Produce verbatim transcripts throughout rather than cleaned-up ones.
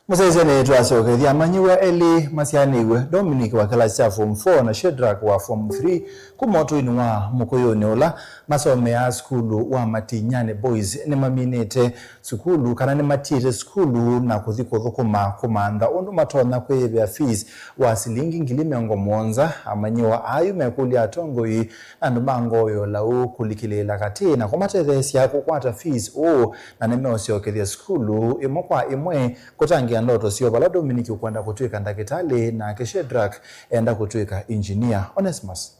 Mũsyaĩĩsya nĩtwasyokethya amanyĩw'a elĩ masyaanĩw'e, Dominic wa kĩlasi kya Form four na Shedrack wa Form three, kuma ũtũinĩ wa Mũkũyũnĩ ũla masomeaa sukulu wa Matinyani Boys, nĩmaminĩte sukulu kana nĩmatiĩte sukulu na kũthi kũthũkũma kũmantha ũndũ matonya kwĩyĩvĩa fees wa silingi ngili mĩongo mũonza. Amanyĩw'a ayu mekũlya atongoi na andũ ma ngoo ya ũlau kũlikĩlĩĩla katĩ na kũmatetheesya kũkwata fees ũũ, na nĩmeũsyokethya sukulu ĩmwe kwa ĩmwe kũtangĩĩa ndoto syoo, vala Dominic ũkwenda kũtw'ĩka ndakĩtalĩ nake Shedrack enda kũtw'ĩka engineer. Onesmus.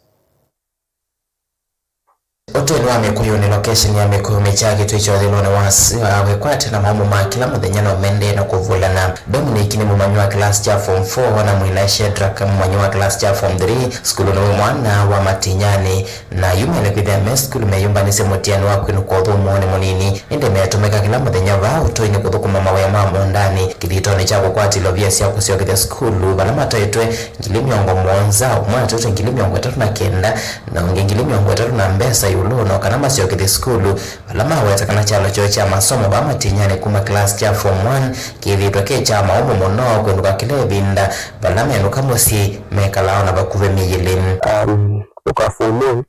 Ũtũinĩ wa Mĩkũyũnĩ, location ya Mĩkũyũ Mĩkya, kĩtuĩ kya ũthĩlonĩ wa Siwa, wĩkwate na maũmũ ma kĩla mũthenya no mendee na kũvulana. Dominic nĩ mũmanyĩw'a wa kĩlasi kya Form four na mwĩnae Shedrack, mũmanyĩw'a wa kĩlasi kya Form three sukulunĩ wĩ mwana wa Matinyani. Na yu mene kwĩthĩa me sukulu meyũmbanĩsye mũtiani wa kwĩnũka ũthũmũonĩ mũnini, ĩndĩ metũmĩka kĩla mũthenya vaa ũtũinĩ kũthũkũma mawĩa ma mũũndanĩ. Kĩthitonĩ kya kũkwata ilovia sya kũsyokethya sukulu, vala mataĩtwe ngili mĩongo mũonza, ũmwe ataĩtwe ngili mĩongo ĩtatũ na kenda, na ũngĩ ngili mĩongo ĩtatũ na mbesa ĩũlũ, no kana masyokethye sukulu, vala maweta kana kyalo kyoo kya masomo vaa Matinyani kuma class kya form one kĩthĩtwe kĩ kya maũmũ mũno kwĩnũka kĩla ĩvinda vala menũka mũsyĩ mekalaa ona vakuvĩ mĩyĩlĩ. Um, kutoka form one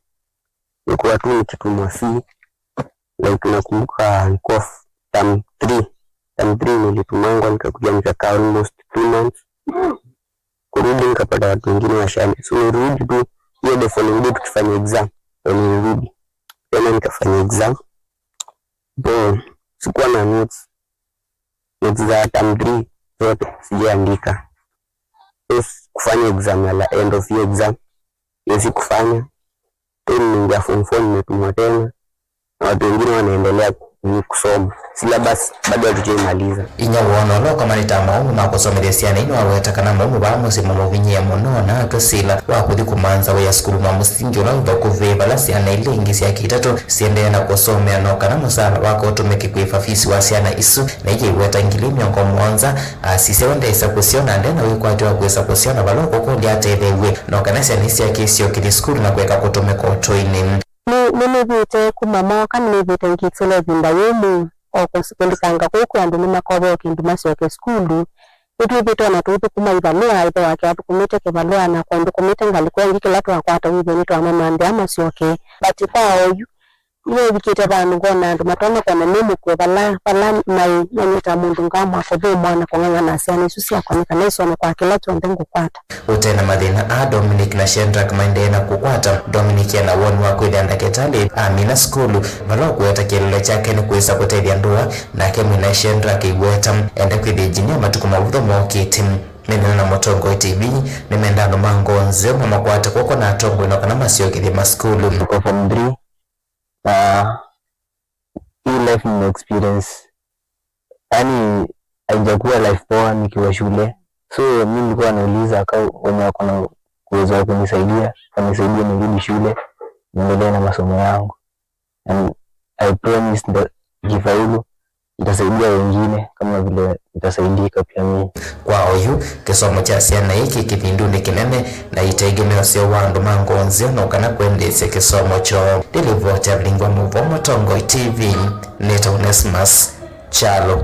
nilikuwa tu nikitumwa fee. Like, nakumbuka nilikuwa f-, term three. Term three nilitumangwa, nikakuja nikakaa almost two months. Kurudi nikapata watu wengine washani. So nilirudi tu, hiyo the following day tukifanya exam, ndio nilirudi. Tena nikafanya exam. Bro, sikuwa na notes. Notes za term three zote sijaandika. So, kufanya exam ya la-, end of year exam, hiyo sikufanya. Then niliingia form four, nimetumwa tena. Na watu wengine wanaendelea ku-, kusoma. Syllabus bado hatujaimaliza. Inyia woo na ũla ũkomanĩte na maũmũ ma kũsomethya syana ii nĩwaweta kana maũmũ vaa mũsyĩ mamũvinyĩĩe mũno, na atw'a sila wa kũthi kũmantha wĩa sukulu wa mũsingi ũla wĩ vakuvĩ, vala syana ila ingĩ sya kĩtatũ siendee na kũsomea, no kana mũsaala wake ũtũmĩke kũĩva fees wa syana isu, na iye iweta ngili mĩongo mũonza. Asisya we ndesa kũsyona, nde na wĩkwatyo wa kwĩsa kũsyona vala ũkũkũlya atetheew'e, no kana syana isu syake isyokethye sukulu na kũeka kũtũmĩka ũtũinĩ. Nĩ, nĩnĩvĩte kuma mooka, nĩnĩvĩte ngĩtĩla ĩvinda yũmũ, o kũs-, kũlikanga kũu kwĩ andũ nĩmakovee o kĩndũ masyoke sukulu. Nĩtwĩthĩtwe na tũthũkũma ivalũa, ĩthe wake athũkũmĩte kĩvalũa, nakwa ndũkũmĩte ngalĩko ĩngĩ, kĩla twakwata wĩthĩe nĩtwamamanthĩa masyoke. But kwa oyu, nĩvikĩte vandũ ngona andũ matonya kwona nĩ mũkw'e vala, vala naĩ, na nyie ta mũndũ ngamwa kũthũmũa na kũng'ang'ana syana isu syakwa nĩ kana isome kwa kĩla kyonthe ngũkwata. Ũte na mathĩna aa, Dominic na Shedrack maendee na kũkwata. Dominic ena woni wa kwĩthĩa ndakĩtalĩ amina sukulu, vala ũkũweta kĩeleelo kyake nĩ kwĩsa kũtethya ndũa, nake mwĩnae Shedrack aiweta enda kwĩthĩa engineer matukũ ma ũvũthũ mokĩte. Menena na Mũtongoi T V nĩmenda andũ ma ngoo nzeo mamakwate kw'oko na atongoi no kana masyokethye masukulu. Tuko form three, na hii life nime experience, yani, haijakuwa life poa nikiwa shule. So mi nilikuwa nauliza ka wenye wako na uwezo wa kunisaidia wanisaidie nirudi shule, niendelee na masomo yangu. And I promise nda-, nikifaulu nitasaidia wengine kama vile nitasaidika pia mimi. Kwa oyu, kĩsomo kya syana ĩkĩ kĩvindunĩ kĩnene na itegemeo syoo wa andũ ma ngoo nzeo no kana kwendeesya kĩsomo kyoo. Nĩ livoti ya Vilingwa Mũvoo, Mũtongoi T V, nĩtawa Onesmus Kyalo.